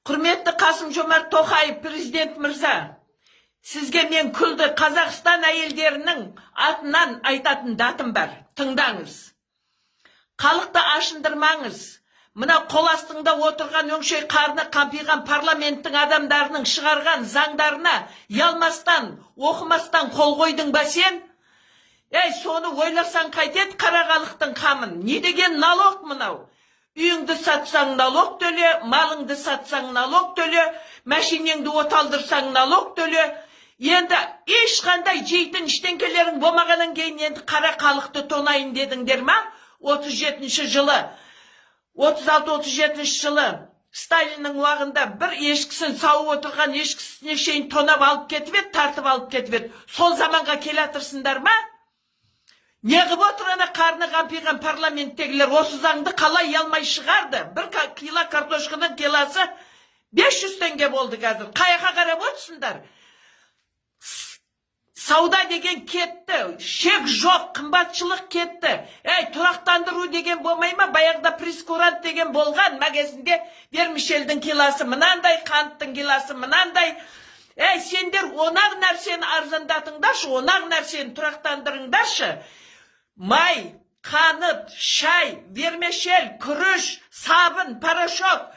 Құрметті Қасым Жомарт Тоқаев президент мырза, сізге мен күлді Қазақстан әйелдерінің атынан айтатын датым бар, тыңдаңыз. Халықты ашындырмаңыз. Мына қол астыңда отырған өңшей қарны қампиған парламенттің адамдарының шығарған заңдарына ұялмастан, оқымастан қол қойдың ба сен? Ей, соны ойласаң қайтеді қара халықтың қамын? Не деген налог мынау? Үйіңді сатсаң, налог төле, малыңды сатсаң, налог төле, мәшинеңді оталдырсаң, налог төле. Енді ешқандай жейтін ештеңкелерің болмағаннан кейін, енді қара халықты тонайын дедіңдер ма? 37 жылы, 36-37 жылы Сталиннің уағында бір ешкісін сауып отырған ешкісіне шейін тонап алып кетіп еді, тартып алып кетіп еді. Сол заманға келе жатырсыңдар ма? Неғып отыр ана қарны қампиған парламенттегілер? Осы заңды қалай ұялмай шығарды? Бір кило картошканың килосы 500 теңге болды қазір. Қаяққа қарап отырсыңдар? Сауда деген кетті, шек жоқ, қымбатшылық кетті. Ей, тұрақтандыру деген болмай ма? Баяғыда прейскурант деген болған магазинде: вермишельдің килосы мынандай, қанттың килосы мынандай. Ей, сендер он-ақ нәрсені арзандатыңдаршы, он-ақ нәрсені тұрақтандырыңдаршы: май, қант, шай, вермишель, күріш, сабын, порошок.